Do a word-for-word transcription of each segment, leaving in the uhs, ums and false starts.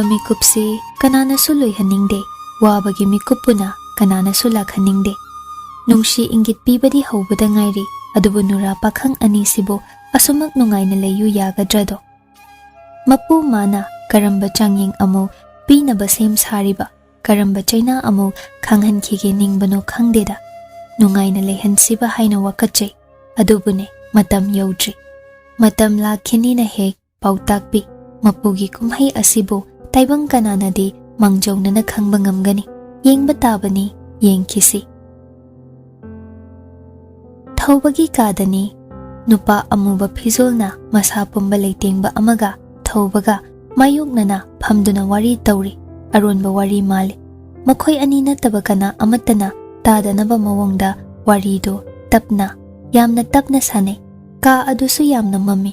ꯃꯤꯀꯨꯞꯁꯤ ꯀꯅꯥꯅꯁꯨ ꯂꯣꯏꯍꯟꯅꯤꯡꯗꯦ, ꯋꯥꯕꯒꯤ ꯃꯤꯀꯨꯞꯄꯨꯅ ꯀꯅꯥꯅꯁꯨ ꯂꯥꯛꯍꯟꯅꯤꯡꯗꯦ꯫ ꯅꯨꯡꯁꯤ ꯏꯪꯒꯤꯠ ꯄꯤꯕꯗꯤ ꯍꯧꯕꯗ ꯉꯥꯏꯔꯤ, ꯑꯗꯨꯕꯨ ꯅꯨꯔꯥ ꯄꯥꯈꯪ ꯑꯅꯤꯁꯤꯕꯨ ꯑꯁꯨꯃꯛ ꯅꯨꯡꯉꯥꯏꯅ ꯂꯩꯌꯨ ꯌꯥꯒꯗ꯭ꯔꯗꯣ? ꯃꯄꯨ ꯃꯥꯅ ꯀꯔꯝꯕ ꯆꯥꯡꯌꯦꯡ ꯑꯃꯨꯛ ꯄꯤꯅꯕ ꯁꯦꯝ ꯁꯥꯔꯤꯕ, ꯀꯔꯝꯕ ꯆꯩꯅꯥ ꯑꯃꯨꯛ ꯈꯪꯍꯟꯈꯤꯒꯦ ꯅꯤꯡꯕꯅꯣ ꯈꯪꯗꯦꯗ꯫ ꯅꯨꯡꯉꯥꯏꯅ ꯂꯩꯍꯟꯁꯤꯕ ꯍꯥꯏꯅ ꯋꯥꯀꯠꯆꯩ, ꯑꯗꯨꯕꯨꯅꯦ ꯃꯇꯝ ꯌꯧꯗ꯭ꯔꯤ꯫ ꯃꯇꯝ ꯂꯥꯛꯈꯤꯅꯤꯅ ꯍꯦꯛ ꯄꯥꯎꯇꯥꯛꯄꯤ꯫ ꯃꯄꯨꯒꯤ ꯀꯨꯝꯍꯩ ꯑꯁꯤꯕꯨ ꯇꯥꯏꯕꯪ ꯀꯅꯥꯅꯗꯤ ꯃꯥꯡꯖꯧꯅꯅ ꯈꯪꯕ ꯉꯝꯒꯅꯤ? ꯌꯦꯡꯕ ꯇꯥꯕꯅꯤ, ꯌꯦꯡꯈꯤꯁꯤ꯫ ꯊꯧꯕꯒꯤ ꯀꯥꯗꯅꯤ꯫ ꯅꯨꯄꯥ ꯑꯃꯨꯕ ꯐꯤꯖꯣꯜꯅ ꯃꯁꯥ ꯄꯨꯝꯕ ꯂꯩꯇꯦꯡꯕ ꯑꯃꯒ ꯊꯧꯕꯒ ꯃꯥꯌꯣꯛꯅꯅ ꯐꯝꯗꯨꯅ ꯋꯥꯔꯤ ꯇꯧꯔꯤ꯫ ꯑꯔꯣꯟꯕ ꯋꯥꯔꯤ ꯃꯥꯜꯂꯤ꯫ ꯃꯈꯣꯏ ꯑꯅꯤ ꯅꯠꯇꯕ ꯀꯅꯥ ꯑꯃꯠꯇꯅ ꯇꯥꯗꯅꯕ ꯃꯑꯣꯡꯗ ꯋꯥꯔꯤꯗꯨ ꯇꯞꯅ, ꯌꯥꯝꯅ ꯇꯞꯅ ꯁꯥꯟꯅꯩ꯫ ꯀꯥ ꯑꯗꯨꯁꯨ ꯌꯥꯝꯅ ꯃꯝꯃꯤ꯫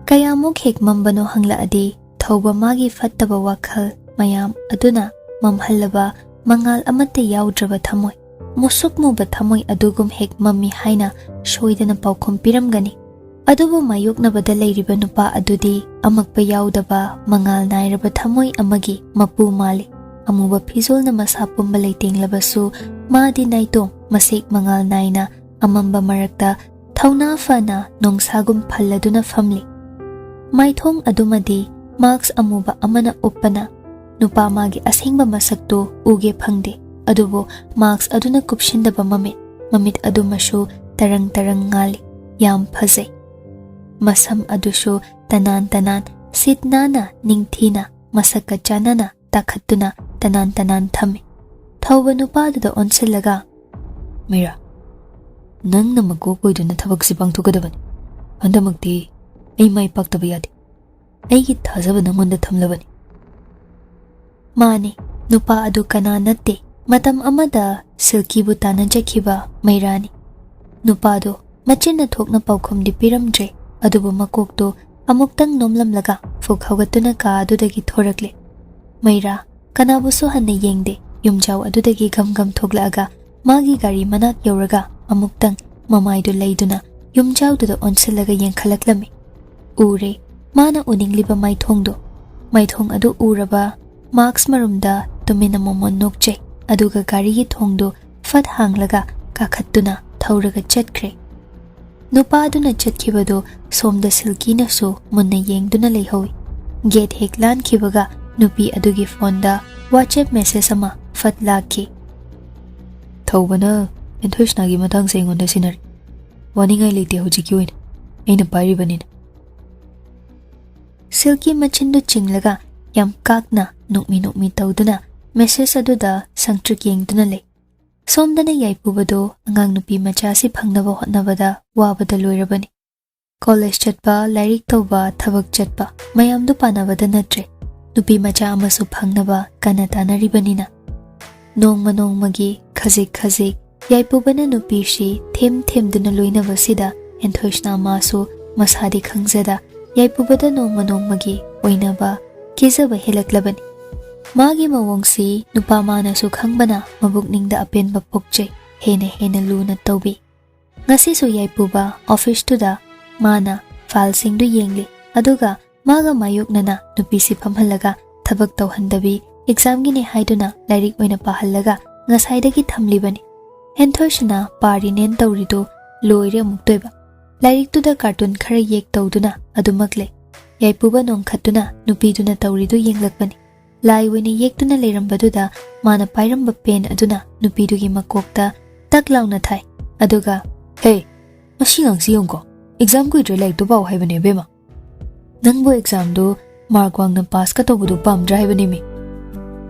ꯀꯌꯥꯃꯨꯛ ꯍꯦꯛ ꯃꯝꯕꯅꯣ ꯍꯪꯂꯛꯑꯗꯤ, ꯊꯧꯕ ꯃꯥꯒꯤ ꯐꯠꯇꯕ ꯋꯥꯈꯜ ꯃꯌꯥꯝ ꯑꯗꯨꯅ ꯃꯝꯍꯜꯂꯕ ꯃꯉꯥꯜ ꯑꯃꯠꯇ ꯌꯥꯎꯗ꯭ꯔꯕ ꯊꯃꯣꯏ, ꯃꯨꯁꯨꯛ ꯃꯨꯕ ꯊꯃꯣꯏ ꯑꯗꯨꯒꯨꯝ ꯍꯦꯛ ꯃꯝꯃꯤ ꯍꯥꯏꯅ ꯁꯣꯏꯗꯅ ꯄꯥꯎꯈꯨꯝ ꯄꯤꯔꯝꯒꯅꯤ꯫ ꯑꯗꯨꯕꯨ ꯃꯥꯌꯣꯛꯅꯕꯗ ꯂꯩꯔꯤꯕ ꯅꯨꯄꯥ ꯑꯗꯨꯗꯤ ꯑꯃꯛꯄ ꯌꯥꯎꯗꯕ ꯃꯉꯥꯜ ꯅꯥꯏꯔꯕ ꯊꯃꯣꯏ ꯑꯃꯒꯤ ꯃꯄꯨ ꯃꯥꯜꯂꯤ꯫ ꯑꯃꯨꯕ ꯐꯤꯖꯣꯜꯅ ꯃꯁꯥ ꯄꯨꯝꯕ ꯂꯩꯇꯦꯡꯂꯕꯁꯨ, ꯃꯥꯗꯤ ꯅꯥꯏꯇꯣꯝ ꯃꯁꯦꯛ ꯃꯉꯥꯜ ꯅꯥꯏꯅ ꯑꯃꯝꯕ ꯃꯔꯛꯇ ꯊꯧꯅꯥ ꯐꯅ ꯅꯣꯡꯁꯥꯒꯨꯝ ꯐꯜꯂꯗꯨꯅ ꯐꯝꯂꯤ꯫ ꯃꯥꯏꯊꯣꯡ ꯑꯗꯨꯃꯗꯤ ꯃꯥꯛꯁ ꯑꯃꯨꯕ ꯑꯃꯅ ꯎꯞꯄꯅ ꯅꯨꯄꯥ ꯃꯥꯒꯤ ꯑꯁꯦꯡꯕ ꯃꯁꯛꯇꯨ ꯎꯒꯦ ꯐꯪꯗꯦ꯫ ꯑꯗꯨꯕꯨ ꯃꯥꯛꯁ ꯑꯗꯨꯅ ꯀꯨꯞꯁꯤꯟꯗꯕ ꯃꯃꯤꯠ, ꯃꯃꯤꯠ ꯑꯗꯨꯃꯁꯨ ꯇꯔꯪ ꯇꯔꯪ ꯉꯥꯜꯂꯤ꯫ ꯌꯥꯝ ꯐꯖꯩ꯫ ꯃꯁꯝ ꯑꯗꯨꯁꯨ ꯇꯅꯥꯟ ꯇꯅꯥꯟ, ꯁꯤꯠ ꯅꯥꯟꯅ, ꯅꯤꯡꯊꯤꯅ, ꯃꯁꯛꯀ ꯆꯥꯟꯅꯅ ꯇꯥꯈꯠꯇꯨꯅ ꯇꯅꯥꯟ ꯇꯅꯥꯟ ꯊꯝꯃꯤ꯫ ꯊꯧꯕ ꯅꯨꯄꯥꯗꯨꯗ ꯑꯣꯟꯁꯤꯜꯂꯒ, "ꯃꯩꯔꯥ, ꯅꯪꯅ ꯃꯀꯣꯛ ꯑꯣꯏꯗꯨꯅ ꯊꯕꯛꯁꯤ ꯄꯥꯡꯊꯣꯛꯀꯗꯕꯅꯤ꯫ ꯍꯟꯗꯛꯃꯛꯇꯤ ꯑꯩ ꯃꯥꯏ ꯄꯥꯛꯇꯕ ꯌꯥꯗꯦ꯫ ꯑꯩꯒꯤ ꯊꯥꯖꯕ ꯅꯪꯉꯣꯟꯗ ꯊꯝꯂꯕꯅꯤ꯫" ꯃꯥꯅꯤ, ꯅꯨꯄꯥ ꯑꯗꯨ ꯀꯅꯥ ꯅꯠꯇꯦ, ꯃꯇꯝ ꯑꯃꯗ ꯁꯤꯜꯀꯤꯕꯨ ꯇꯥꯟꯅꯖꯈꯤꯕ ꯃꯩꯔꯥꯅꯤ꯫ ꯅꯨꯄꯥꯗꯨ ꯃꯆꯤꯟꯅ ꯊꯣꯛꯅ ꯄꯥꯎꯈꯨꯝꯗꯤ ꯄꯤꯔꯝꯗ꯭ꯔꯦ, ꯑꯗꯨꯕꯨ ꯃꯀꯣꯛꯇꯨ ꯑꯃꯨꯛꯇꯪ ꯅꯣꯝꯂꯝꯂꯒ ꯐꯨꯛ ꯍꯧꯒꯠꯇꯨꯅ ꯀꯥ ꯑꯗꯨꯗꯒꯤ ꯊꯣꯔꯛꯂꯦ꯫ ꯃꯩꯔꯥ ꯀꯅꯥꯕꯨꯁꯨ ꯍꯟꯅ ꯌꯦꯡꯗꯦ, ꯌꯨꯝꯖꯥꯎ ꯑꯗꯨꯗꯒꯤ ꯒꯝ ꯒꯝ ꯊꯣꯛꯂꯛꯑꯒ ꯃꯥꯒꯤ ꯒꯥꯔꯤ ꯃꯅꯥꯛ ꯌꯧꯔꯒ ꯑꯃꯨꯛꯇꯪ ꯃꯃꯥꯏꯗꯨ ꯂꯩꯗꯨꯅ ꯌꯨꯝꯖꯥꯎꯗꯨꯗ ꯑꯣꯟꯁꯤꯜꯂꯒ ꯌꯦꯡꯈꯠꯂꯛꯂꯝꯃꯤ꯫ ꯎꯔꯦ, ꯃꯥꯅ ꯎꯅꯤꯡꯂꯤꯕ ꯃꯥꯏꯊꯣꯡꯗꯣ꯫ ꯃꯥꯏꯊꯣꯡ ꯑꯗꯨ ꯎꯔꯕ ꯃꯥꯛꯁ ꯃꯔꯨꯝꯗ ꯇꯨꯃꯤꯟꯅ ꯃꯣꯃꯣꯟ ꯅꯣꯛꯆꯩ, ꯑꯗꯨꯒ ꯒꯥꯔꯤꯒꯤ ꯊꯣꯡꯗꯨ ꯐꯠ ꯍꯥꯡꯂꯒ ꯀꯥꯈꯠꯇꯨꯅ ꯊꯧꯔꯒ ꯆꯠꯈ꯭ꯔꯦ꯫ ꯅꯨꯄꯥ ꯑꯗꯨꯅ ꯆꯠꯈꯤꯕꯗꯨ ꯁꯣꯝꯗ ꯁꯤꯜꯀꯤꯅꯁꯨ ꯃꯨꯟꯅ ꯌꯦꯡꯗꯨꯅ ꯂꯩꯍꯧꯏ꯫ ꯒꯦꯠ ꯍꯦꯛ ꯂꯥꯟꯈꯤꯕꯒ ꯅꯨꯄꯤ ꯑꯗꯨꯒꯤ ꯐꯣꯟꯗ WhatsApp ꯃꯦꯁꯦꯖ ꯑꯃ ꯐꯠ ꯂꯥꯛꯈꯤ꯫ "ꯊꯧꯕꯅ ꯍꯦꯟꯊꯣꯏꯁꯅꯥꯒꯤ ꯃꯇꯥꯡꯁꯦ ꯑꯩꯉꯣꯟꯗ ꯁꯤꯟꯅꯔꯤ꯫ ꯋꯥꯅꯤꯡꯉꯥꯏ ꯂꯩꯇꯦ ꯍꯧꯖꯤꯛꯀꯤ ꯑꯣꯏꯅ꯫ ꯑꯩꯅ ꯄꯥꯏꯔꯤꯕꯅꯤꯅ꯫" ꯁꯤꯜꯀꯤ ꯃꯆꯤꯟꯗꯨ ꯆꯤꯡꯂꯒ ꯌꯥꯝ ꯀꯥꯛꯅ ꯅꯣꯛꯃꯤ ꯅꯣꯛꯃꯤ ꯇꯧꯗꯨꯅ ꯃꯦꯁꯦꯖ ꯑꯗꯨꯗ ꯁꯪꯇ꯭ꯔꯤꯛ ꯌꯦꯡꯗꯨꯅ ꯂꯩ꯫ ꯁꯣꯝꯗꯅ ꯌꯥꯏꯄꯨꯕꯗꯨ ꯑꯉꯥꯡ ꯅꯨꯄꯤ ꯃꯆꯥꯁꯤ ꯐꯪꯅꯕ ꯍꯣꯠꯅꯕꯗ ꯋꯥꯕꯗ ꯂꯣꯏꯔꯕꯅꯤ꯫ ꯀꯣꯂꯦꯖ ꯆꯠꯄ, ꯂꯥꯏꯔꯤꯛ ꯇꯧꯕ, ꯊꯕꯛ ꯆꯠꯄ ꯃꯌꯥꯝꯗꯨ ꯄꯥꯟꯅꯕꯗ ꯅꯠꯇ꯭ꯔꯦ ꯅꯨꯄꯤ ꯃꯆꯥ ꯑꯃꯁꯨ ꯐꯪꯅꯕ ꯀꯟꯅ ꯇꯥꯟꯅꯔꯤꯕꯅꯤꯅ꯫ ꯅꯣꯡꯃ ꯅꯣꯡꯃꯒꯤ ꯈꯖꯤꯛ ꯈꯖꯤꯛ ꯌꯥꯏꯄꯨꯕꯅ ꯅꯨꯄꯤꯁꯤ ꯊꯦꯝ ꯊꯦꯝꯗꯨꯅ ꯂꯣꯏꯅꯕꯁꯤꯗ ꯍꯦꯟꯊꯣꯏꯁꯅꯥ ꯃꯥꯁꯨ ꯃꯁꯥꯗꯤ ꯈꯪꯖꯗ ꯌꯥꯏꯄꯨꯕꯗ ꯅꯣꯡꯃ ꯅꯣꯡꯃꯒꯤ ꯑꯣꯏꯅꯕ ꯀꯤꯖꯕ ꯍꯦꯜꯂꯛꯂꯕꯅꯤ꯫ ꯃꯥꯒꯤ ꯃꯑꯣꯡꯁꯤ ꯅꯨꯄꯥ ꯃꯥꯅꯁꯨ ꯈꯪꯕꯅ ꯃꯕꯨꯛꯅꯤꯡꯗ ꯑꯄꯦꯟꯕ ꯄꯣꯛꯆꯩ, ꯍꯦꯟꯅ ꯍꯦꯟꯅ ꯂꯨꯅ ꯇꯧꯕꯤ꯫ ꯉꯁꯤꯁꯨ ꯌꯥꯏꯄꯨꯕ ꯑꯣꯐꯤꯁꯇꯨꯗ ꯃꯥꯅ ꯐꯥꯏꯜꯁꯤꯡꯗꯨ ꯌꯦꯡꯂꯤ, ꯑꯗꯨꯒ ꯃꯥꯒ ꯃꯥꯌꯣꯛꯅꯅ ꯅꯨꯄꯤꯁꯤ ꯐꯝꯍꯜꯂꯒ ꯊꯕꯛ ꯇꯧꯍꯟꯗꯕꯤ, ꯑꯦꯛꯖꯥꯝꯒꯤꯅꯦ ꯍꯥꯏꯗꯨꯅ ꯂꯥꯏꯔꯤꯛ ꯑꯣꯏꯅ ꯄꯥꯍꯜꯂꯒ ꯉꯁꯥꯏꯗꯒꯤ ꯊꯝꯂꯤꯕꯅꯤ꯫ ꯍꯦꯟꯊꯣꯏꯁꯤꯅ ꯄꯥꯔꯤꯅꯦꯅ ꯇꯧꯔꯤꯗꯨ ꯂꯣꯏꯔꯦ ꯑꯃꯨꯛꯇꯣꯏꯕ꯫ ꯂꯥꯏꯔꯤꯛꯇꯨꯗ ꯀꯥꯔꯇꯨꯟ ꯈꯔ ꯌꯦꯛ ꯇꯧꯗꯨꯅ ꯑꯗꯨꯃꯛ ꯂꯩ꯫ ꯌꯥꯏꯄꯨꯕ ꯅꯣꯡꯈꯠꯇꯨꯅ ꯅꯨꯄꯤꯗꯨꯅ ꯇꯧꯔꯤꯗꯨ ꯌꯦꯡꯂꯛꯄꯅꯤ꯫ ꯂꯥꯏ ꯑꯣꯏꯅ ꯌꯦꯛꯇꯨꯅ ꯂꯩꯔꯝꯕꯗꯨꯗ ꯃꯥꯅ ꯄꯥꯏꯔꯝꯕ ꯄꯦꯟ ꯑꯗꯨꯅ ꯅꯨꯄꯤꯗꯨꯒꯤ ꯃꯀꯣꯛꯇ ꯇꯛ ꯂꯥꯎꯅ ꯊꯥꯏ꯫ ꯑꯗꯨꯒ, "ꯍꯦ, ꯃꯁꯤ ꯑꯉꯥꯡꯁꯤ ꯌꯦꯡꯉꯨꯀꯣ, ꯑꯦꯛꯖꯥꯝ ꯀꯨꯏꯗ꯭ꯔꯦ, ꯂꯥꯏꯔꯤꯛꯇꯨ ꯄꯥꯎ ꯍꯥꯏꯕꯅꯦ ꯏꯕꯦꯝꯃ꯫ ꯅꯪꯕꯨ ꯑꯦꯛꯖꯥꯝꯗꯨ ꯃꯥꯔꯛ ꯋꯥꯡꯅ ꯄꯥꯁꯀ ꯇꯧꯕꯗꯨ ꯄꯥꯝꯗ꯭ꯔꯥ ꯍꯥꯏꯕꯅꯦꯃꯤ?"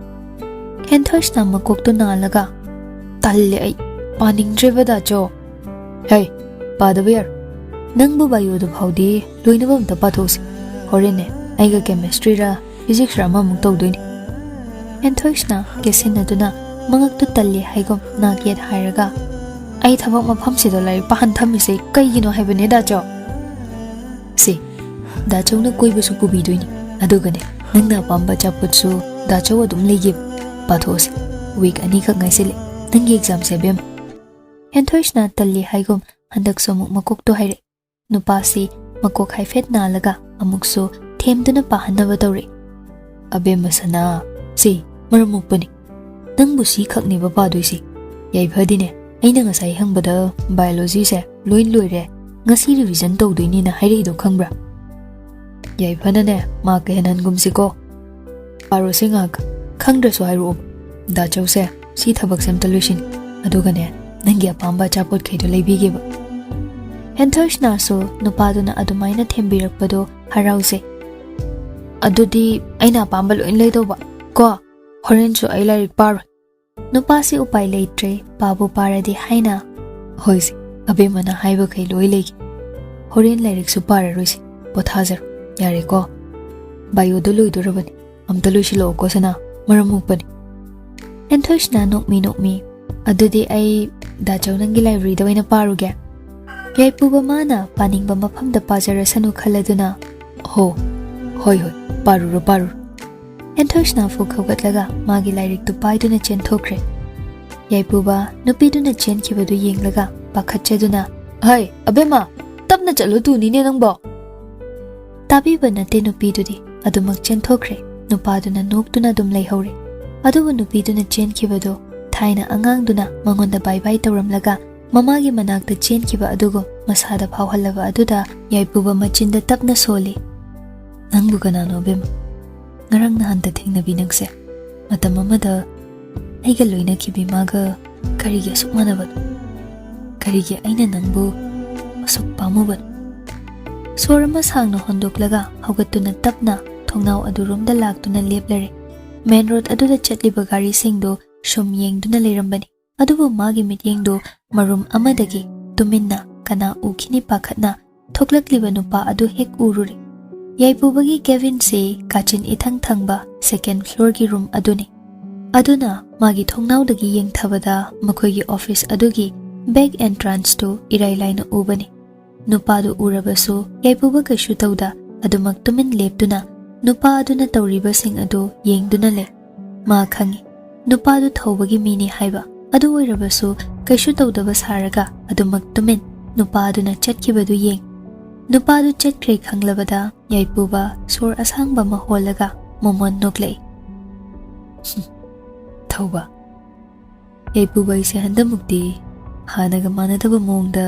ꯍꯦꯟꯊꯣꯏꯁꯅ ꯃꯀꯣꯛꯇꯨ ꯅꯥꯜꯂꯒ, "ꯇꯜꯂꯦ ꯑꯩ, ꯄꯥꯅꯤꯡꯗ꯭ꯔꯦꯕ ꯗꯥꯆꯧ꯫" "ꯍꯦ, ꯄꯥꯗꯕ ꯌꯥꯔꯣꯏ꯫ ꯅꯪꯕꯨ ꯕꯥꯏꯑꯣꯗꯨ ꯐꯥꯎꯗꯤ ꯂꯣꯏꯅꯕ ꯑꯝꯇ ꯄꯥꯊꯣꯛꯎꯁꯤ꯫ ꯍꯣꯔꯦꯟꯅꯦ ꯑꯩꯒ ꯀꯦꯃꯤꯁꯇ꯭ꯔꯤꯔ ꯐꯤꯖꯤꯛꯁꯔ ꯑꯃꯃꯨꯛ ꯇꯧꯗꯣꯏꯅꯤ꯫" ꯍꯦꯟꯊꯣꯏꯁꯅ ꯀꯦꯁꯤꯟꯅꯗꯨꯅ ꯃꯉꯛꯇꯨ ꯇꯜꯂꯤ ꯍꯥꯏꯒꯨꯝ ꯅꯥꯛ ꯌꯦꯠ ꯍꯥꯏꯔꯒ, "ꯑꯩ ꯊꯕꯛ ꯃꯐꯝꯁꯤꯗ ꯂꯥꯏꯔꯤꯛ ꯄꯥꯍꯟ ꯊꯝꯃꯤꯁꯦ ꯀꯩꯒꯤꯅꯣ ꯍꯥꯏꯕꯅꯦ ꯗꯥꯆꯧ?" "ꯁꯦ, ꯗꯥꯆꯧꯅ ꯀꯣꯏꯕꯁꯨ ꯄꯨꯕꯤꯗꯣꯏꯅꯤ꯫ ꯑꯗꯨꯒꯅꯦ, ꯅꯪꯅ ꯑꯄꯥꯝꯕ ꯑꯆꯥꯄꯣꯠꯁꯨ ꯗꯥꯆꯧ ꯑꯗꯨꯝ ꯂꯩꯒꯦꯕ꯫ ꯄꯥꯊꯣꯛꯑꯁꯤ꯫ ꯋꯤꯛ ꯑꯅꯤꯈꯛ ꯉꯥꯏꯁꯤꯜꯂꯦ ꯅꯪꯒꯤ ꯑꯦꯛꯖꯥꯝꯁꯦ, ꯏꯕꯦꯝꯃ꯫" ꯍꯦꯟꯊꯣꯏꯁꯅ ꯇꯜꯂꯤ ꯍꯥꯏꯒꯨꯝ ꯍꯟꯗꯛꯁꯨ ꯑꯃꯨꯛ ꯃꯀꯣꯛꯇꯣ ꯍꯥꯏꯔꯛꯏ꯫ ꯅꯨꯄꯥꯁꯤ ꯃꯀꯣꯛ ꯍꯥꯏꯐꯦꯠ ꯅꯥꯜꯂꯒ ꯑꯃꯨꯛꯁꯨ ꯊꯦꯝꯗꯨꯅ ꯄꯥꯍꯟꯅꯕ ꯇꯧꯔꯛꯏ꯫ "ꯑꯕꯦꯝꯃ ꯁꯅꯥ, ꯁꯤ ꯃꯔꯝ ꯃꯣꯛꯄꯅꯤ꯫ ꯅꯪꯕꯨ ꯁꯤ ꯈꯛꯅꯦꯕ ꯄꯥꯗꯣꯏꯁꯤ?" ꯌꯥꯏꯐꯗꯤꯅꯦ, ꯑꯩꯅ ꯉꯁꯥꯏ ꯍꯪꯕꯗ ꯕꯥꯏꯑꯣꯂꯣꯖꯤꯁꯦ ꯂꯣꯏ ꯂꯣꯏꯔꯦ, ꯉꯁꯤ ꯔꯤꯚꯤꯖꯟ ꯇꯧꯗꯣꯏꯅꯤꯅ ꯍꯥꯏꯔꯛꯏꯗꯣ ꯈꯪꯕ꯭ꯔꯥ? ꯌꯥꯏꯐꯅꯅꯦ, ꯃꯥ ꯀꯩꯍꯟꯍꯟꯒꯨꯝꯁꯤꯀꯣ꯫ "ꯄꯥꯔꯣꯁꯦ ꯉꯥꯏꯍꯥꯛ, ꯈꯪꯗ꯭ꯔꯁꯨ ꯍꯥꯏꯔꯛꯑꯣ꯫ ꯗꯥꯆꯧꯁꯦ, ꯁꯤ ꯊꯕꯛꯁꯦ ꯑꯝꯇ ꯂꯣꯏꯁꯤꯟ, ꯑꯗꯨꯒꯅꯦ, ꯅꯪꯒꯤ ꯑꯄꯥꯝꯕ ꯑꯆꯥꯄꯣꯠꯈꯩꯗꯣ ꯂꯩꯕꯤꯒꯦꯕ꯫" ꯍꯦꯟꯊꯣꯏꯁꯅꯥꯁꯨ ꯅꯨꯄꯥꯗꯨꯅ ꯑꯗꯨꯃꯥꯏꯅ ꯊꯦꯝꯕꯤꯔꯛꯄꯗꯣ ꯍꯔꯥꯎꯖꯩ꯫ "ꯑꯗꯨꯗꯤ ꯑꯩꯅ ꯑꯄꯥꯝꯕ ꯂꯣꯏ ꯂꯩꯗꯧꯕ ꯀꯣ, ꯍꯣꯔꯦꯟꯁꯨ ꯑꯩ ꯂꯥꯏꯔꯤꯛ ꯄꯥꯔꯣꯏ꯫" ꯅꯨꯄꯥꯁꯤ ꯎꯄꯥꯏ ꯂꯩꯇ꯭ꯔꯦ, ꯄꯥꯕꯨ ꯄꯥꯔꯗꯤ ꯍꯥꯏꯅ꯫ "ꯍꯣꯏꯁꯦ, ꯑꯕꯦꯝꯃꯅ ꯍꯥꯏꯕꯈꯩ ꯂꯣꯏ ꯂꯩꯒꯦ, ꯍꯣꯔꯦꯟ ꯂꯥꯏꯔꯤꯛꯁꯨ ꯄꯥꯔꯔꯣꯏꯁꯦ, ꯄꯣꯊꯥꯖꯔꯣ꯫ ꯌꯥꯔꯦꯀꯣ, ꯕꯥꯏꯑꯣꯗꯣ ꯂꯣꯏꯗꯣꯔꯕꯅꯤ, ꯑꯝꯇ ꯂꯣꯏꯁꯤꯜꯂꯛꯑꯣꯀꯣ ꯁꯅꯥ, ꯃꯔꯝ ꯃꯣꯛꯄꯅꯤ꯫" ꯍꯦꯟꯊꯣꯏꯁꯅꯥ ꯅꯣꯛꯃꯤ ꯅꯣꯛꯃꯤ, "ꯑꯗꯨꯗꯤ ꯑꯩ ꯗꯥꯆꯧ ꯅꯪꯒꯤ ꯂꯥꯏꯕ꯭ꯔꯦꯔꯤꯗ ꯑꯣꯏꯅ ꯄꯥꯔꯨꯒꯦ꯫" ꯌꯥꯏꯄꯨꯕ ꯃꯥꯅ ꯄꯥꯅꯤꯡꯕ ꯃꯐꯝꯗ ꯄꯥꯖꯔꯁꯅꯨ ꯈꯜꯂꯗꯨꯅ, "ꯍꯣ, ꯍꯣꯏ ꯍꯣꯏ, ꯄꯥꯔꯨꯔꯣ ꯄꯥꯔꯨꯔꯣ꯫" ꯍꯦꯟꯊꯣꯏꯁꯅꯥ ꯐꯨꯛ ꯍꯧꯒꯠꯂꯒ ꯃꯥꯒꯤ ꯂꯥꯏꯔꯤꯛꯇꯨ ꯄꯥꯏꯗꯨꯅ ꯆꯦꯟꯊꯣꯛꯈ꯭ꯔꯦ꯫ ꯌꯥꯏꯄꯨꯕ ꯅꯨꯄꯤꯗꯨꯅ ꯆꯦꯟꯈꯤꯕꯗꯨ ꯌꯦꯡꯂꯒ ꯄꯥꯈꯠꯆꯗꯨꯅ, "ꯍꯩ, ꯑꯕꯦꯝꯃ, ꯇꯞꯅ ꯆꯠꯂꯨ ꯇꯨꯅꯤꯅꯦ ꯅꯪꯕꯣ!" ꯇꯥꯕꯤꯕ ꯅꯠꯇꯦ ꯅꯨꯄꯤꯗꯨꯗꯤ, ꯑꯗꯨꯃꯛ ꯆꯦꯟꯊꯣꯛꯈ꯭ꯔꯦ꯫ ꯅꯨꯄꯥꯗꯨꯅ ꯅꯣꯛꯇꯨꯅ ꯑꯗꯨꯝ ꯂꯩꯍꯧꯔꯦ꯫ ꯑꯗꯨꯕꯨ ꯅꯨꯄꯤꯗꯨꯅ ꯆꯦꯟꯈꯤꯕꯗꯨ ꯊꯥꯏꯅ ꯑꯉꯥꯡꯗꯨꯅ ꯃꯉꯣꯟꯗ ꯕꯥꯏ ꯕꯥꯏ ꯇꯧꯔꯝꯂꯒ ꯃꯃꯥꯒꯤ ꯃꯅꯥꯛꯇ ꯆꯦꯟꯈꯤꯕ ꯑꯗꯨꯒꯨꯝ ꯃꯁꯥꯗ ꯐꯥꯎꯍꯜꯂꯕ ꯑꯗꯨꯗ ꯌꯥꯏꯄꯨꯕ ꯃꯆꯤꯟꯗ ꯇꯞꯅ ꯁꯣꯜꯂꯤ, "ꯅꯪꯕꯨ ꯀꯅꯥꯅꯣ ꯑꯕꯦꯝꯃ? ꯉꯔꯥꯡ ꯅꯍꯥꯟꯇ ꯊꯦꯡꯅꯕꯤ ꯅꯪꯁꯦ꯫ ꯃꯇꯝ ꯑꯃꯗ ꯑꯩꯒ ꯂꯣꯏꯅꯈꯤꯕꯤ ꯃꯥꯒ ꯀꯔꯤꯒꯤ ꯑꯁꯨꯛ ꯃꯥꯟꯅꯕꯅꯣ? ꯀꯔꯤꯒꯤ ꯑꯩꯅ ꯅꯪꯕꯨ ꯑꯁꯨꯛ ꯄꯥꯝꯃꯨꯕꯅꯣ?" ꯁꯣꯔ ꯑꯃ ꯁꯥꯡꯅ ꯍꯣꯟꯗꯣꯛꯂꯒ ꯍꯧꯒꯠꯇꯨꯅ ꯇꯞꯅ ꯊꯣꯡꯅꯥꯎ ꯑꯗꯨꯔꯣꯝꯗ ꯂꯥꯛꯇꯨꯅ ꯂꯦꯞꯂꯔꯦ꯫ ꯃꯦꯟ ꯔꯣꯗ ꯑꯗꯨꯗ ꯆꯠꯂꯤꯕ ꯒꯥꯔꯤꯁꯤꯡꯗꯨ ꯁꯨꯝ ꯌꯦꯡꯗꯨꯅ ꯂꯩꯔꯝꯕꯅꯤ꯫ ꯑꯗꯨꯕꯨ ꯃꯥꯒꯤ ꯃꯤꯠꯌꯦꯡꯗꯨ ꯃꯔꯨꯝ ꯑꯃꯗꯒꯤ ꯇꯨꯃꯤꯟꯅ ꯀꯅꯥ ꯎꯈꯤꯅꯤ ꯄꯥꯈꯠꯅ ꯊꯣꯛꯂꯛꯂꯤꯕ ꯅꯨꯄꯥ ꯑꯗꯨ ꯍꯦꯛ ꯎꯔꯨꯔꯦ꯫ ꯌꯥꯏꯄꯨꯕꯒꯤ ꯀꯦꯕꯤꯟꯁꯤ ꯀꯥꯆꯤꯟ ꯏꯊꯪ ꯊꯪꯕ ꯁꯦꯀꯦꯟ ꯐ꯭ꯂꯣꯔꯒꯤ ꯔꯨꯝ ꯑꯗꯨꯅꯤ꯫ ꯑꯗꯨꯅ ꯃꯥꯒꯤ ꯊꯣꯡꯅꯥꯎꯗꯒꯤ ꯌꯦꯡꯊꯕꯗ ꯃꯈꯣꯏꯒꯤ ꯑꯣꯐꯤꯁ ꯑꯗꯨꯒꯤ ꯕꯦꯛ ꯑꯦꯟꯇ꯭ꯔꯥꯟꯁꯇꯨ ꯏꯔꯥꯏ ꯂꯥꯏꯅ ꯎꯕꯅꯤ꯫ ꯅꯨꯄꯥꯗꯨ ꯎꯔꯕꯁꯨ ꯌꯥꯏꯄꯨꯕ ꯀꯩꯁꯨ ꯇꯧꯗ ꯑꯗꯨꯃꯛ ꯇꯨꯃꯤꯟ ꯂꯦꯞꯇꯨꯅ ꯅꯨꯄꯥ ꯑꯗꯨꯅ ꯇꯧꯔꯤꯕꯁꯤꯡ ꯑꯗꯨ ꯌꯦꯡꯗꯨꯅ ꯂꯩ꯫ ꯃꯥ ꯈꯪꯏ, ꯅꯨꯄꯥꯗꯨ ꯊꯧꯕꯒꯤ ꯃꯤꯅꯤ ꯍꯥꯏꯕ꯫ ꯑꯗꯨ ꯑꯣꯏꯔꯕꯁꯨ ꯀꯩꯁꯨ ꯇꯧꯗꯕ ꯁꯥꯔꯒ ꯑꯗꯨꯃꯛ ꯇꯨꯃꯤꯟ ꯅꯨꯄꯥ ꯑꯗꯨꯅ ꯆꯠꯈꯤꯕꯗꯨ ꯌꯦꯡ꯫ ꯅꯨꯄꯥꯗꯨ ꯆꯠꯈ꯭ꯔꯦ ꯈꯪꯂꯕꯗ ꯌꯥꯏꯄꯨꯕ ꯁꯣꯔ ꯑꯁꯥꯡꯕ ꯑꯃ ꯍꯣꯜꯂꯒ ꯃꯣꯃꯣꯟ ꯅꯣꯛꯂꯛꯏ꯫ "ꯊꯧꯕ, ꯌꯥꯏꯄꯨꯕ ꯑꯩꯁꯦ ꯍꯟꯗꯛꯃꯨꯛꯇꯤ ꯍꯥꯟꯅꯒ ꯃꯥꯟꯅꯗꯕ ꯃꯑꯣꯡꯗ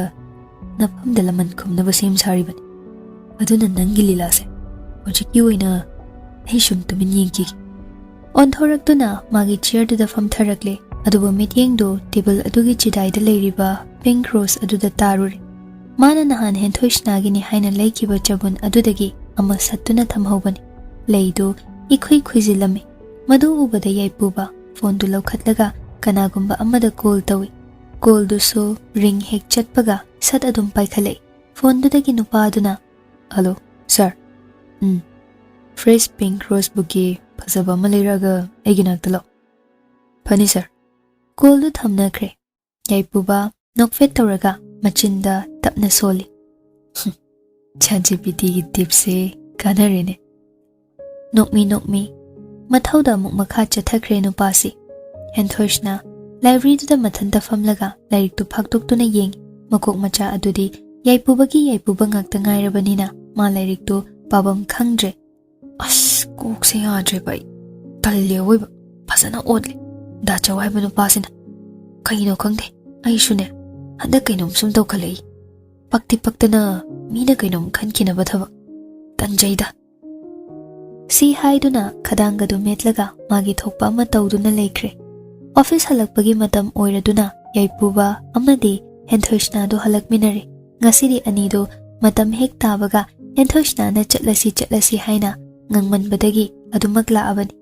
ꯅꯐꯝꯗ ꯂꯃꯟ ꯈꯨꯝꯅꯕ ꯁꯦꯝ ꯁꯥꯔꯤꯕꯅꯤ꯫ ꯑꯗꯨꯅ ꯅꯪꯒꯤ ꯂꯤꯂꯥꯁꯦ ꯍꯧꯖꯤꯛꯀꯤ ꯑꯣꯏꯅ ꯑꯩ ꯁꯨꯝ ꯇꯨꯃꯤꯟ ꯌꯦꯡꯈꯤꯒꯦ꯫" ꯑꯣꯟꯊꯣꯔꯛꯇꯨꯅ ꯃꯥꯒꯤ ꯆꯤꯌꯔꯗꯨꯗ ꯐꯝꯊꯔꯛꯂꯦ꯫ ꯑꯗꯨꯕꯨ ꯃꯤꯠꯌꯦꯡꯗꯨ ꯇꯦꯕꯜ ꯑꯗꯨꯒꯤ ꯆꯤꯗꯥꯏꯗ ꯂꯩꯔꯤꯕ ꯄꯤꯡꯛ ꯔꯣꯁ ꯑꯗꯨꯗ ꯇꯥꯔꯨꯔꯦ꯫ ꯃꯥꯅ ꯅꯍꯥꯟ ꯍꯦꯟꯊꯣꯏꯁꯅꯥꯒꯤꯅꯤ ꯍꯥꯏꯅ ꯂꯩꯈꯤꯕ ꯆꯕꯨꯟ ꯑꯗꯨꯗꯒꯤ ꯑꯃ ꯁꯠꯇꯨꯅ ꯊꯝꯍꯧꯕꯅꯤ꯫ ꯂꯩꯗꯨ ꯏꯈꯨꯏ ꯈꯨꯏꯖꯤꯜꯂꯝꯃꯤ꯫ ꯃꯗꯨ ꯎꯕꯗ ꯌꯥꯏꯄꯨꯕ ꯐꯣꯟꯗꯨ ꯂꯧꯈꯠꯂꯒ ꯀꯅꯥꯒꯨꯝꯕ ꯑꯃꯗ ꯀꯣꯜ ꯇꯧꯏ꯫ ꯀꯣꯜꯗꯨꯁꯨ ꯔꯤꯡ ꯍꯦꯛ ꯆꯠꯄꯒ ꯁꯠ ꯑꯗꯨꯝ ꯄꯥꯏꯈꯠꯂꯛꯏ꯫ ꯐꯣꯟꯗꯨꯗꯒꯤ ꯅꯨꯄꯥ ꯑꯗꯨꯅ, "ꯍꯜꯂꯣ, ꯁꯥꯔ꯫ ꯎꯝ, ꯐ꯭ꯔꯦꯁ ꯄꯤꯡꯛ ꯔꯣꯁ ꯕꯨꯀꯦ ꯐꯖꯕ ꯑꯃ ꯂꯩꯔꯛꯑꯒ ꯑꯩꯒꯤ ꯅꯥꯛꯇ ꯂꯥꯛꯑꯣ꯫" "ꯐꯅꯤ, ꯁꯥꯔ꯫" ꯀꯣꯜꯗꯨ ꯊꯝꯅꯈ꯭ꯔꯦ꯫ ꯌꯥꯏꯄꯨꯕ ꯅꯣꯛꯐꯦꯠ ꯇꯧꯔꯒ ꯃꯆꯤꯟꯗ ꯇꯞꯅ ꯁꯣꯜꯂꯤ꯫ "ꯍꯨꯝ, ꯆꯥꯠ ꯖꯤ ꯄꯤ ꯇꯤꯒꯤ ꯇꯤꯞꯁꯦ ꯀꯥꯟꯅꯔꯦꯅꯦ꯫" ꯅꯣꯛꯃꯤ ꯅꯣꯛꯃꯤ ꯃꯊꯧꯗ ꯑꯃꯨꯛ ꯃꯈꯥ ꯆꯠꯊꯈ꯭ꯔꯦ ꯅꯨꯄꯥꯁꯤ꯫ ꯍꯦꯟꯊꯣꯏꯁꯅ ꯂꯥꯏꯕ꯭ꯔꯦꯔꯤꯗꯨꯗ ꯃꯊꯟꯇ ꯐꯝꯂꯒ ꯂꯥꯏꯔꯤꯛꯇꯨ ꯐꯥꯛꯇꯣꯛꯇꯨꯅ ꯌꯦꯡꯉꯤ꯫ ꯃꯀꯣꯛ ꯃꯆꯥ ꯑꯗꯨꯗꯤ ꯌꯥꯏꯄꯨꯕꯒꯤ ꯌꯥꯏꯄꯨꯕ ꯉꯥꯛꯇ ꯉꯥꯏꯔꯕꯅꯤꯅ ꯃꯥ ꯂꯥꯏꯔꯤꯛꯇꯨ ꯄꯥꯐꯝ ꯈꯪꯗ꯭ꯔꯦ꯫ "ꯑꯁ, ꯀꯣꯛꯁꯦ ꯌꯥꯗ꯭ꯔꯦꯕ ꯑꯩ꯫ ꯇꯜꯂꯦ ꯑꯋꯣꯏꯕ꯫ ꯐꯖꯅ ꯑꯣꯠꯂꯦ ꯗꯥ ꯆꯧ ꯍꯥꯏꯕ ꯅꯨꯄꯥꯁꯤꯅ꯫ ꯀꯩꯅꯣ ꯈꯪꯗꯦ, ꯑꯩꯁꯨꯅꯦ ꯍꯟꯗꯛ ꯀꯩꯅꯣꯝ ꯁꯨꯝ ꯇꯧꯈꯠꯂꯛꯏ꯫ ꯄꯛꯇꯤ ꯄꯛꯇꯅ ꯃꯤꯅ ꯀꯩꯅꯣꯝ ꯈꯟꯈꯤꯅꯕ ꯊꯕꯛ꯫ ꯇꯟꯖꯩꯗ꯫" ꯁꯤ ꯍꯥꯏꯗꯨꯅ ꯈꯗꯥꯡꯒꯗꯨ ꯃꯦꯠꯂꯒ ꯃꯥꯒꯤ ꯊꯣꯛꯄ ꯑꯃ ꯇꯧꯗꯨꯅ ꯂꯩꯈ꯭ꯔꯦ꯫ ꯑꯣꯐꯤꯁ ꯍꯜꯂꯛꯄꯒꯤ ꯃꯇꯝ ꯑꯣꯏꯔꯗꯨꯅ ꯌꯥꯏꯄꯨꯕ ꯑꯃꯗꯤ ꯍꯦꯟꯊꯣꯏꯁꯅꯥꯗꯨ ꯍꯜꯂꯛꯃꯤꯟꯅꯔꯦ꯫ ꯉꯁꯤꯗꯤ ꯑꯅꯤꯗꯨ ꯃꯇꯝ ꯍꯦꯛ ꯇꯥꯕꯒ ꯍꯦꯟꯊꯣꯏꯁꯅꯥꯅ "ꯆꯠꯂꯁꯤ, ꯆꯠꯂꯁꯤ" ꯍꯥꯏꯅ ꯉꯥꯡꯃꯟꯕꯗꯒꯤ ꯑꯗꯨꯃꯛ ꯂꯥꯛꯑꯕꯅꯤ꯫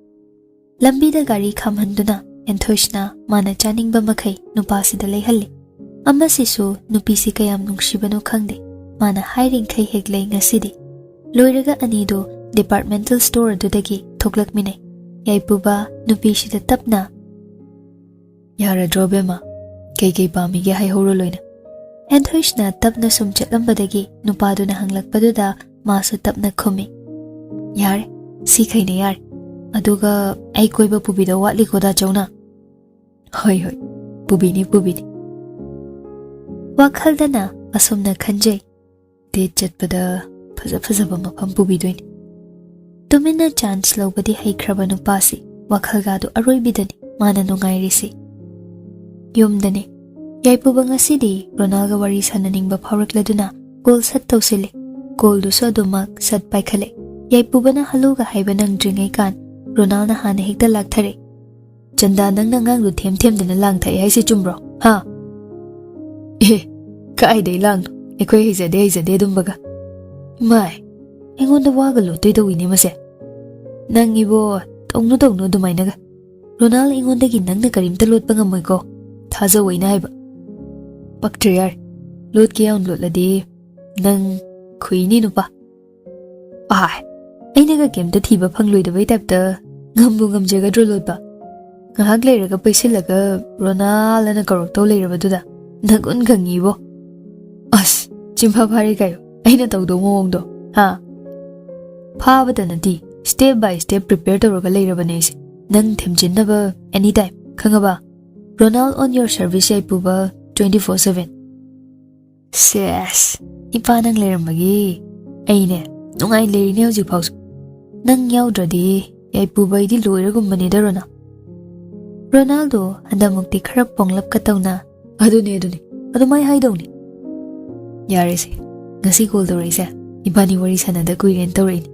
ꯂꯝꯕꯤꯗ ꯒꯥꯔꯤ ꯈꯥꯝꯍꯟꯗꯨꯅ ꯍꯦꯟꯊꯣꯏꯁꯅꯥ ꯃꯥꯅ ꯆꯥꯅꯤꯡꯕ ꯃꯈꯩ ꯅꯨꯄꯥꯁꯤꯗ ꯂꯩꯍꯜꯂꯤ꯫ ꯑꯃꯁꯤꯁꯨ ꯅꯨꯄꯤꯁꯤ ꯀꯌꯥꯝ ꯅꯨꯡꯁꯤꯕꯅꯣ ꯈꯪꯗꯦ, ꯃꯥꯅ ꯍꯥꯏꯔꯤꯡꯈꯩ ꯍꯦꯛ ꯂꯩ ꯉꯁꯤꯗꯤ꯫ ꯂꯣꯏꯔꯒ ꯑꯅꯤꯗꯨ ꯗꯤꯄꯥꯔꯠꯃꯦꯟꯇꯦꯜ ꯁ꯭ꯇꯣꯔ ꯑꯗꯨꯗꯒꯤ ꯊꯣꯛꯂꯛꯃꯤꯟꯅꯩ꯫ ꯌꯥꯏꯄꯨꯕ ꯅꯨꯄꯤꯁꯤꯗ ꯇꯞꯅ, "ꯌꯥꯔꯗ꯭ꯔꯣ ꯕꯦꯝꯃ? ꯀꯩꯀꯩ ꯄꯥꯝꯃꯤꯒꯦ ꯍꯥꯏꯍꯧꯔꯣ ꯂꯣꯏꯅ꯫" ꯍꯦꯟꯊꯣꯏꯁꯅ ꯇꯞꯅ ꯁꯨꯝ ꯆꯠꯂꯝꯕꯗꯒꯤ ꯅꯨꯄꯥꯗꯨꯅ ꯍꯪꯂꯛꯄꯗꯨꯗ ꯃꯥꯁꯨ ꯇꯞꯅ ꯈꯨꯝꯃꯤ, "ꯌꯥꯔꯦ, ꯁꯤꯈꯩꯅ ꯌꯥꯔꯦ꯫ ꯑꯗꯨꯒ ꯑꯩ ꯀꯣꯏꯕ ꯄꯨꯕꯤꯗꯧ ꯋꯥꯠꯂꯤꯀꯣ ꯗꯥ ꯆꯧꯅ?" "ꯍꯣꯏ, ꯍꯣꯏ, ꯄꯨꯕꯤꯅꯤ, ꯄꯨꯕꯤꯅꯤ꯫" ꯋꯥꯈꯜꯗꯅ ꯑꯁꯨꯝꯅ ꯈꯟꯖꯩ, "ꯗꯦꯠ ꯆꯠꯄꯗ ꯐꯖ ꯐꯖꯕ ꯃꯐꯝ ꯄꯨꯕꯤꯗꯣꯏꯅꯤ꯫" ꯇꯨꯃꯤꯟꯅ ꯆꯥꯟꯁ ꯂꯧꯕꯗꯤ ꯍꯩꯈ꯭ꯔꯕ ꯅꯨꯄꯥꯁꯤ ꯋꯥꯈꯜꯒꯥꯗꯨ ꯑꯔꯣꯏꯕꯤꯗꯅꯤ ꯃꯥꯅ ꯅꯨꯡꯉꯥꯏꯔꯤꯁꯤ꯫ ꯌꯨꯝꯗꯅꯤ꯫ ꯌꯥꯏꯄꯨꯕ ꯉꯁꯤꯗꯤ ꯔꯣꯅꯥꯜꯒ ꯋꯥꯔꯤ ꯁꯥꯟꯅꯅꯤꯡꯕ ꯐꯥꯎꯔꯛꯂꯗꯨꯅ ꯀꯣꯜ ꯁꯠ ꯇꯧꯁꯤꯜꯂꯤ꯫ ꯀꯣꯜꯗꯨꯁꯨ ꯑꯗꯨꯃꯛ ꯁꯠ ꯄꯥꯏꯈꯠꯂꯦ꯫ ꯌꯥꯏꯄꯨꯕꯅ ꯍꯜꯂꯣꯒ ꯍꯥꯏꯕ ꯅꯪꯗ꯭ꯔꯤꯉꯩ ꯀꯥꯟ ꯔꯣꯅꯥꯜꯅ ꯍꯥꯟꯅ ꯍꯦꯛꯇ ꯂꯥꯛꯊꯔꯦ꯫ "ꯆꯟꯗꯥ, ꯅꯪꯅ ꯑꯉꯥꯡꯗꯨ ꯊꯦꯝ ꯊꯦꯝꯗꯅ ꯂꯥꯡ ꯊꯛꯑꯦ ꯍꯥꯏꯁꯤ ꯆꯨꯝꯕ꯭ꯔꯣ? ꯍꯥ?" "ꯑꯦ, ꯀꯥꯏꯗꯩ ꯂꯥꯡꯅꯣ? ꯑꯩꯈꯣꯏ ꯍꯩꯖꯗꯦ, ꯍꯩꯖꯗꯦ ꯑꯗꯨꯝꯕꯒ꯫ ꯏꯃꯥꯏ, ꯑꯩꯉꯣꯟꯗ ꯋꯥꯒ ꯂꯣꯠꯇꯣꯏ ꯇꯧꯏꯅꯦ ꯃꯁꯦ꯫ ꯅꯪ ꯏꯕꯣ, ꯇꯧꯅꯨ ꯇꯧꯅꯨ ꯑꯗꯨꯃꯥꯏꯅꯒ꯫ ꯔꯣꯅꯥꯜ, ꯑꯩꯉꯣꯟꯗꯒꯤ ꯅꯪꯅ ꯀꯔꯤꯝꯇ ꯂꯣꯠꯄ ꯉꯝꯃꯣꯏꯀꯣ꯫ ꯊꯥꯖꯧ ꯑꯩꯅ ꯍꯥꯏꯕ꯫ ꯄꯛꯇ꯭ꯔꯦ ꯌꯥꯔꯦ꯫ ꯂꯣꯠꯀꯦ ꯌꯥꯎꯅ ꯂꯣꯠꯂꯗꯤ ꯅꯪ ꯈꯨꯏꯅꯤ ꯅꯨꯄꯥ꯫ ꯑꯥꯏ, ꯑꯩꯅꯒ ꯀꯩꯝꯇ ꯊꯤꯕ ꯐꯪꯂꯣꯏꯗꯕꯩ ꯇꯥꯏꯞꯇ ꯉꯝꯕꯨ ꯉꯝꯖꯒꯗ꯭ꯔꯣ ꯂꯣꯠꯄ? ꯉꯥꯏꯍꯥꯛ ꯂꯩꯔꯒ ꯄꯩꯁꯤꯜꯂꯒ ꯔꯣꯅꯥꯜ ꯑꯅ ꯀꯧꯔꯛꯇꯧ ꯂꯩꯔꯕꯗꯨꯗ ꯅꯒꯨꯟ ꯈꯪꯉꯤꯕꯣ꯫ ꯑꯁ, ꯆꯤꯟꯐꯥ ꯐꯥꯔꯦ ꯀꯥꯏꯌꯣ, ꯑꯩꯅ ꯇꯧꯗꯧ ꯃꯑꯣꯡꯗꯣ, ꯍꯥ? ꯐꯥꯕꯗ ꯅꯠꯇꯦ, step by step prepare ꯇꯧꯔꯒ ꯂꯩꯔꯕꯅꯦ ꯑꯩꯁꯦ꯫ ꯅꯪ ꯊꯦꯝꯖꯤꯟꯅꯕ any time, ꯈꯪꯉꯕ? Ronald on your service ꯌꯥꯏꯄꯨꯕ, twenty four seven꯫ ꯁꯦꯁ, ꯏꯄꯥ ꯅꯪ ꯂꯩꯔꯝꯕꯒꯤ ꯑꯩꯅꯦ ꯅꯨꯡꯉꯥꯏ ꯂꯩꯔꯤꯅꯦ ꯍꯧꯖꯤꯛ ꯐꯥꯎꯁꯨ꯫ ꯅꯪ ꯌꯥꯎꯗ꯭ꯔꯗꯤ ꯌꯥꯏꯄꯨꯕ ꯑꯩꯗꯤ ꯂꯣꯏꯔꯒꯨꯝꯕꯅꯤꯗ, ꯔꯣꯅꯥ꯫ ꯔꯣꯅꯥꯜꯗꯣ ꯍꯟꯗꯛꯃꯨꯛꯇꯤ ꯈꯔ ꯄꯣꯡꯂꯞꯀ ꯇꯧꯅ, "ꯑꯗꯨꯅꯦ, ꯑꯗꯨꯅꯦ, ꯑꯗꯨꯃꯥꯏ ꯍꯥꯏꯗꯧꯅꯦ꯫ ꯌꯥꯔꯦꯁꯦ, ꯉꯁꯤ ꯀꯣꯜ ꯇꯧꯔꯛꯏꯁꯦ ꯏꯕꯥꯅꯤ ꯋꯥꯔꯤ ꯁꯥꯟꯅꯗ ꯀꯨꯏꯔꯦꯅ ꯇꯧꯔꯛꯏꯅꯦ꯫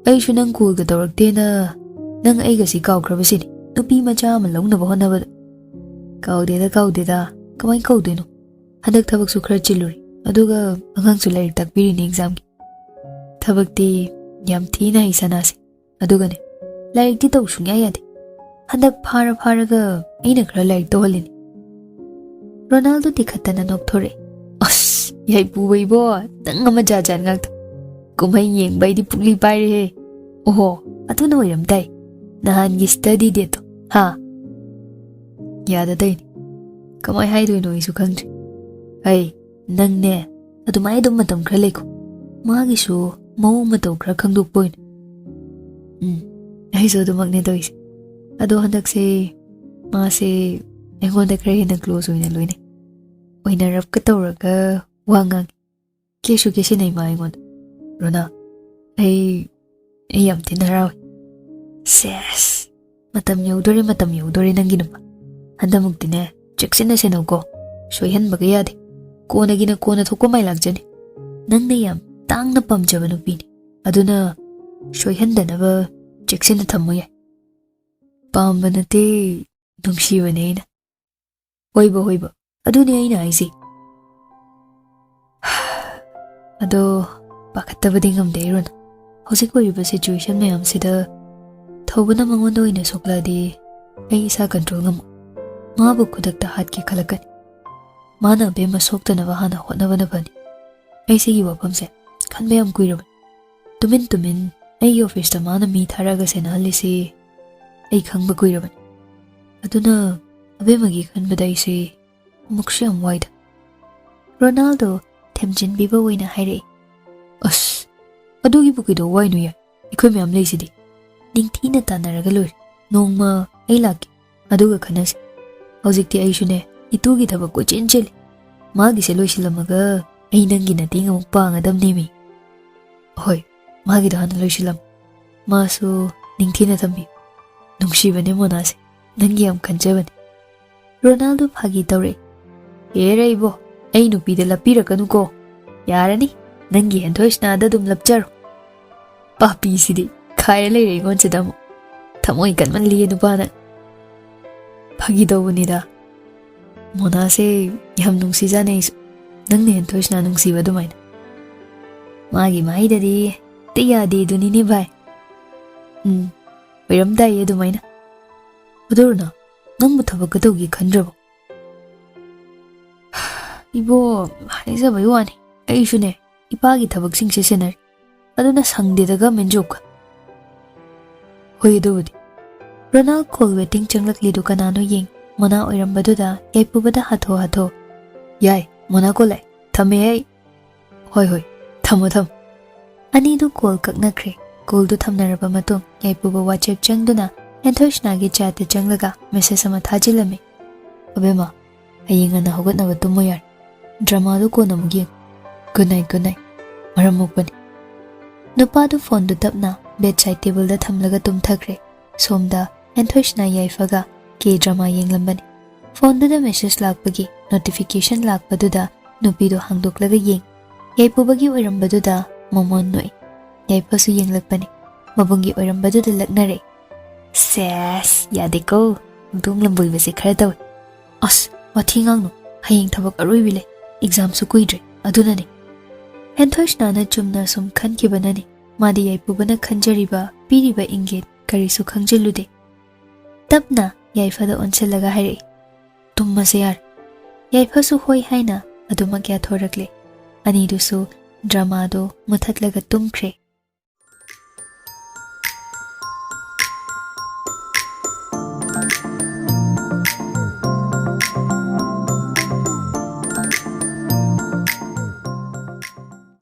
ꯑꯩꯁꯨ ꯅꯪ ꯀꯣꯜꯒ ꯇꯧꯔꯛꯇꯦꯅ ꯅꯪ ꯑꯩꯒꯁꯤ ꯀꯥꯎꯈ꯭ꯔꯕꯁꯤꯅꯤ, ꯅꯨꯄꯤ ꯃꯆꯥ ꯑꯃ ꯂꯧꯅꯕ ꯍꯣꯠꯅꯕꯗ꯫" "ꯀꯥꯎꯗꯦꯗ, ꯀꯥꯎꯗꯦꯗ, ꯀꯃꯥꯏ ꯀꯥꯎꯗꯣꯏꯅꯣ? ꯍꯟꯗꯛ ꯊꯕꯛꯁꯨ ꯈꯔ ꯆꯤꯜꯂꯨꯔꯦ, ꯑꯗꯨꯒ ꯑꯉꯥꯡꯁꯨ ꯂꯥꯏꯔꯤꯛ ꯇꯥꯛꯄꯤꯔꯤꯅꯦ ꯑꯦꯛꯖꯥꯝꯒꯤ꯫ ꯊꯕꯛꯇꯤ ꯌꯥꯝ ꯊꯤꯅ ꯍꯩ ꯁꯅꯥꯁꯦ꯫ ꯑꯗꯨꯒꯅꯦ, ꯂꯥꯏꯔꯤꯛꯇꯤ ꯇꯧ ꯁꯨꯡꯌꯥ ꯌꯥꯗꯦ꯫ ꯍꯟꯗꯛ ꯐꯥꯔ ꯐꯥꯔꯒ ꯑꯩꯅ ꯈꯔ ꯂꯥꯏꯔꯤꯛ ꯇꯧꯍꯜꯂꯤꯅꯤ꯫" ꯔꯣꯅꯥꯜꯗꯣ ꯇꯤꯈꯠꯇꯅ ꯅꯣꯛꯊꯣꯔꯛꯑꯦ꯫ "ꯑꯁ, ꯌꯥꯏꯄꯨꯕ ꯏꯕꯣ, ꯅꯪ ꯑꯃ ꯖꯥꯠ ꯖꯥꯠ ꯉꯥꯛꯇ꯫ ꯀꯨꯝꯍꯩ ꯌꯦꯡꯕ ꯑꯩꯗꯤ ꯄꯨꯛꯂꯤ ꯄꯥꯏꯔꯦꯍꯦ꯫ ꯑꯣꯍꯣ, ꯑꯗꯨꯅ ꯑꯣꯏꯔꯝ ꯇꯥꯏ, ꯅꯍꯥꯟꯒꯤ ꯁ꯭ꯇꯗꯤ ꯗꯦꯠꯇꯣ, ꯍꯥ?" ꯌꯥꯗ ꯇꯧꯏꯅꯤ꯫ ꯀꯃꯥꯏ ꯍꯥꯏꯗꯣꯏꯅꯣ ꯑꯩꯁꯨ ꯈꯪꯗ꯭ꯔꯦ꯫ ꯑꯩ, ꯅꯪꯅꯦ, ꯑꯗꯨꯃꯥꯏ ꯑꯗꯨꯝ ꯃꯇꯝ ꯈꯔ ꯂꯩꯈꯣ꯫ ꯃꯥꯒꯤꯁꯨ ꯃꯑꯣꯡ ꯃꯇꯧ ꯈꯔ ꯈꯪꯗꯣꯛꯄ ꯑꯣꯏꯅ꯫ ꯎꯝ, ꯑꯩꯁꯨ ꯑꯗꯨꯃꯛꯅꯦ ꯇꯧꯔꯤꯁꯦ꯫ ꯑꯗꯣ ꯍꯟꯗꯛꯁꯦ ꯃꯥꯁꯦ ꯑꯩꯉꯣꯟꯗ ꯈꯔ ꯍꯦꯟꯅ ꯀ꯭ꯂꯣꯖ ꯑꯣꯏꯅ ꯂꯣꯏꯅꯩ꯫ ꯑꯣꯏꯅꯔꯞꯀ ꯇꯧꯔꯒ ꯋꯥ ꯉꯥꯡꯉꯤ꯫ ꯀꯦꯁꯨ ꯀꯦꯁꯤꯟꯅꯩ ꯃꯥ ꯑꯩꯉꯣꯟꯗ꯫ "ꯔꯣꯅꯥ, ꯑꯩ ꯑꯩ ꯌꯥꯝ ꯊꯤꯅ ꯍꯔꯥꯎꯏ꯫ ꯁꯦꯁ, ꯃꯇꯝ ꯌꯧꯗꯣꯔꯦ, ꯃꯇꯝ ꯌꯧꯗꯣꯔꯦ ꯅꯪꯒꯤ ꯅꯨꯄꯥ꯫ ꯍꯟꯗꯛꯃꯨꯛꯇꯤꯅꯦ, ꯆꯦꯛꯁꯤꯟꯅ ꯁꯦꯟꯅꯧꯀꯣ꯫ ꯁꯣꯏꯍꯟꯕꯒ ꯌꯥꯗꯦ꯫ ꯀꯣꯟꯅꯒꯤꯅ ꯀꯣꯟꯅ ꯊꯣꯛꯄ ꯃꯥꯏ ꯂꯥꯛꯆꯅꯤ꯫ ꯅꯪꯅ ꯌꯥꯝ ꯇꯥꯡꯅ ꯄꯥꯝꯖꯕ ꯅꯨꯄꯤꯅꯤ꯫ ꯑꯗꯨꯅ ꯁꯣꯏꯍꯟꯗꯅꯕ ꯆꯦꯛꯁꯤꯟꯅ ꯊꯝꯃꯨ ꯌꯥꯏ꯫ ꯄꯥꯝꯕ ꯅꯠꯇꯦ, ꯅꯨꯡꯁꯤꯕꯅꯦ ꯑꯩꯅ꯫ ꯍꯣꯏꯕ, ꯍꯣꯏꯕ, ꯑꯗꯨꯅꯦ ꯑꯩꯅ ꯍꯥꯏꯁꯦ꯫ ꯑꯗꯣ ꯄꯥꯈꯠꯇꯕꯗꯤ ꯉꯝꯗꯦ, ꯏꯔꯣꯟ꯫ ꯍꯧꯖꯤꯛ ꯑꯣꯏꯔꯤꯕ situation ꯃꯌꯥꯝꯁꯤꯗ ꯊꯧꯕꯅ ꯃꯉꯣꯟꯗ ꯑꯣꯏꯅ ꯁꯣꯛꯂꯛꯑꯗꯤ ꯑꯩ ꯏꯁꯥ control ꯉꯝꯃꯣꯏ꯫ ꯃꯥꯕꯨ ꯈꯨꯗꯛꯇ ꯍꯥꯠꯀꯦ ꯈꯜꯂꯛꯀꯅꯤ꯫ ꯃꯥꯅ ꯑꯕꯦꯝꯃ ꯁꯣꯛꯇꯅꯕ ꯍꯥꯟꯅ ꯍꯣꯠꯅꯕꯅ ꯐꯅꯤ꯫ ꯑꯩ ꯁꯤꯒꯤ ꯋꯥꯐꯝꯁꯦ ꯈꯟꯕ ꯌꯥꯝ ꯀꯨꯏꯔꯕꯅꯤ꯫ ꯇꯨꯃꯤꯟ ꯇꯨꯃꯤꯟ ꯑꯩꯒꯤ officeꯇ ꯃꯥꯅ ꯃꯤ ꯊꯥꯔꯛꯑꯒ ꯁꯦꯟꯅꯍꯜꯂꯤꯁꯤ ꯑꯩ ꯈꯪꯕ ꯀꯨꯏꯔꯕꯅꯤ꯫ ꯑꯗꯨꯅ ꯑꯕꯦꯝꯃꯒꯤ ꯈꯟꯕꯗ ꯑꯩꯁꯦ ꯑꯃꯨꯛꯁꯨ ꯌꯥꯝ ꯋꯥꯏꯗ꯫ ꯔꯣꯅꯥꯜꯗꯣ ꯊꯦꯝꯖꯤꯟꯕꯤꯕ ꯑꯣꯏꯅ ꯍꯥꯏꯔꯛꯏ꯫ ꯑꯁ, ꯑꯗꯨꯒꯤꯕꯨ ꯀꯩꯗꯧ ꯋꯥꯏꯅꯣ ꯌꯥꯏ? ꯑꯩꯈꯣꯏ ꯃꯌꯥꯝ ꯂꯩꯁꯤꯗꯤ꯫ ꯅꯤꯡꯊꯤꯅ ꯇꯥꯟꯅꯔꯒ ꯂꯣꯏꯔꯦ꯫ ꯅꯣꯡꯃ ꯑꯩ ꯂꯥꯛꯀꯦ, ꯑꯗꯨꯒ ꯈꯟꯅꯁꯤ꯫ ꯍꯧꯖꯤꯛꯇꯤ ꯑꯩꯁꯨꯅꯦ, ꯏꯇꯨꯒꯤ ꯊꯕꯛ ꯀꯣꯏꯆꯦꯟ ꯆꯦꯜꯂꯤ꯫ ꯃꯥꯒꯤꯁꯦ ꯂꯣꯏꯁꯤꯜꯂꯝꯃꯒ ꯑꯩ ꯅꯪꯒꯤ ꯃꯇꯦꯡ ꯑꯃꯨꯛ ꯄꯥꯡꯒꯗꯕꯅꯦꯃꯤ꯫ ꯍꯣꯏ, ꯃꯥꯒꯤꯗꯣ ꯍꯥꯟꯅ ꯂꯣꯏꯁꯤꯜꯂꯝꯃꯨ꯫ ꯃꯥꯁꯨ ꯅꯤꯡꯊꯤꯅ ꯊꯝꯕꯤꯌꯨ꯫ ꯅꯨꯡꯁꯤꯕꯅꯦ ꯃꯣꯅꯥꯁꯦ, ꯅꯪꯒꯤ ꯌꯥꯝ ꯈꯟꯖꯕꯅꯦ꯫ ꯔꯣꯅꯥꯜꯗꯣ ꯐꯥꯒꯤ ꯇꯧꯔꯛꯏ꯫ ꯍꯦꯔꯦ ꯏꯕꯣ, ꯑꯩ ꯅꯨꯄꯤꯗ ꯂꯞꯄꯤꯔꯛꯀꯅꯨꯀꯣ꯫ ꯌꯥꯔꯅꯤ, ꯅꯪꯒꯤ ꯍꯦꯟꯊꯣꯏ ꯁꯤꯅꯥꯗ ꯑꯗꯨꯝ ꯂꯞꯆꯔꯣ꯫ ꯄꯥꯄꯤꯁꯤꯗꯤ ꯈꯥꯏꯔ ꯂꯩꯔꯦ ꯑꯩꯉꯣꯟꯁꯤꯗ ꯑꯃꯨꯛ꯫ ꯊꯃꯣꯏ ꯀꯟꯃꯜꯂꯤꯌꯦ ꯅꯨꯄꯥꯅ꯫ ꯐꯥꯒꯤ ꯇꯧꯕꯅꯤꯗ꯫ ꯃꯣꯅꯥꯁꯦ ꯌꯥꯝ ꯅꯨꯡꯁꯤꯖꯥꯠꯅꯦ ꯑꯩꯁꯨ꯫ ꯅꯪꯅ ꯍꯦꯟꯊꯣꯏ ꯁꯤꯅꯥ ꯅꯨꯡꯁꯤꯕ ꯑꯗꯨꯃꯥꯏꯅ꯫ ꯃꯥꯒꯤ ꯃꯥꯏꯗꯗꯤ ꯍꯦꯛꯇ ꯌꯥꯗꯦ ꯑꯗꯨꯅꯤꯅꯦ ꯚꯥꯏ꯫ ꯎꯝ, ꯑꯣꯏꯔꯝꯗꯥꯏꯌꯦ ꯑꯗꯨꯃꯥꯏꯅ꯫ ꯑꯗꯨ ꯔꯣꯅꯥ, ꯅꯪꯕꯨ ꯊꯕꯛꯀ ꯇꯧꯒꯦ ꯈꯟꯗ꯭ꯔꯕꯣ? ꯏꯕꯣ, ꯍꯥꯏꯖꯕꯩ ꯋꯥꯅꯤ, ꯑꯩꯁꯨꯅꯦ, ꯏꯄꯥꯒꯤ ꯊꯕꯛꯁꯤꯡꯁꯦ ꯁꯦꯟꯅꯔꯤ꯫ ꯑꯗꯨꯅ ꯁꯪꯗꯦꯗ government jobꯀ꯫ ꯍꯣꯏ, ꯑꯗꯨꯕꯨꯗꯤ꯫ ꯔꯣꯅꯥꯜ call waiting ꯆꯪꯂꯛꯂꯤꯗꯨ ꯀꯅꯥꯅꯣ ꯌꯦꯡ꯫ ꯃꯣꯅꯥ ꯑꯣꯏꯔꯝꯕꯗꯨꯗ ꯌꯥꯏꯄꯨꯕꯗ ꯍꯥꯊꯨ ꯍꯥꯊꯨ꯫ ꯌꯥꯏ, ꯃꯣꯅꯥ call ꯂꯥꯛꯑꯦ꯫ ꯊꯝꯃꯦ ꯑꯩ꯫ ꯍꯣꯏ, ꯍꯣꯏ, ꯊꯝꯃꯣ, ꯊꯝꯃꯣ꯫ ꯑꯅꯤꯗꯨ call ꯀꯛꯅꯈ꯭ꯔꯦ꯫ Callꯗꯨ ꯊꯝꯅꯔꯕ ꯃꯇꯨꯡ ꯌꯥꯏꯄꯨꯕ WhatsApp ꯆꯪꯗꯨꯅ ꯍꯦꯟꯊꯣꯏ ꯁꯤꯅꯥꯒꯤ chatꯇ ꯆꯪꯂꯒ message ꯑꯃ ꯊꯥꯖꯤꯜꯂꯝꯃꯤ꯫ ꯑꯕꯦꯝꯃ, ꯍꯌꯦꯡ ꯉꯟꯅ ꯍꯧꯒꯠꯅꯕ ꯇꯨꯝꯃꯣ ꯌꯥꯔꯦ꯫ Dramaꯗꯨ ꯀꯣꯟꯅ ꯑꯃꯨꯛ ꯌꯦꯡꯉꯨ꯫ Good night, good night꯫ ꯃꯔꯝ ꯃꯣꯛꯄꯅꯤ꯫ ꯅꯨꯄꯥꯗꯨ phoneꯗꯨ ꯇꯞꯅ bedside tableꯗ ꯊꯝꯂꯒ ꯇꯨꯝꯊꯈ꯭ꯔꯦ꯫ ꯁꯣꯝꯗ ꯍꯦꯟꯊꯣꯏꯁꯤꯅ ꯌꯥꯏꯐꯒ K drama ꯌꯦꯡꯂꯝꯕꯅꯤ꯫ Phoneꯗꯨꯗ message ꯂꯥꯛꯄꯒꯤ notification ꯂꯥꯛꯄꯗꯨꯗ ꯅꯨꯄꯤꯗꯣ ꯍꯥꯡꯗꯣꯛꯂꯒ ꯌꯦꯡ꯫ ꯌꯥꯏꯐꯨꯕꯒꯤ ꯑꯣꯏꯔꯝꯕꯗꯨꯗ ꯃꯃꯣꯟ ꯅꯣꯛꯏ꯫ ꯌꯥꯏꯐꯁꯨ ꯌꯦꯡꯂꯛꯄꯅꯤ꯫ ꯃꯕꯨꯡꯒꯤ ꯑꯣꯏꯔꯝꯕꯗꯨꯗ ꯂꯛꯅꯔꯦ꯫ ꯁꯦꯁ, ꯌꯥꯗꯦꯀꯣ꯫ ꯍꯧꯗꯣꯡ ꯂꯝꯕꯣꯏꯕꯁꯦ ꯈꯔ ꯇꯧꯏ꯫ ꯑꯁ, ꯋꯥꯊꯤ ꯉꯥꯡꯅꯨ꯫ ꯍꯌꯦꯡ ꯊꯕꯛ ꯑꯔꯣꯏꯕꯤ ꯂꯩ꯫ Examꯁꯨ ꯀꯨꯏꯗ꯭ꯔꯦ꯫ ꯑꯗꯨꯅꯅꯦ꯫ ꯍꯦꯟꯊꯣꯏꯁꯤꯅꯥꯅ ꯆꯨꯝꯅ ꯁꯨꯝ ꯈꯟꯈꯤꯕꯅꯅꯦ꯫ ꯃꯥꯗꯤ ꯌꯥꯏꯐꯨꯕꯅ ꯈꯟꯖꯔꯤꯕ, ꯄꯤꯔꯤꯕ ꯏꯪꯒꯤꯠ ꯀꯔꯤꯁꯨ ꯈꯪꯖꯤꯜꯂꯨꯗꯦ꯫ ꯇꯞꯅ ꯌꯥꯏꯐꯗ ꯑꯣꯟꯁꯤꯜꯂꯒ ꯍꯥꯏꯔꯛꯏ, "ꯇꯨꯝꯃꯁꯦ ꯌꯥꯔꯦ꯫" ꯌꯥꯏꯐꯁꯨ ꯍꯣꯏ ꯍꯥꯏꯅ ꯑꯗꯨꯃꯛ ꯌꯥꯊꯣꯔꯛꯂꯦ꯫ ꯑꯅꯤꯗꯨꯁꯨ dramaꯗꯣ ꯃꯨꯊꯠꯂꯒ ꯇꯨꯝꯈ꯭ꯔꯦ꯫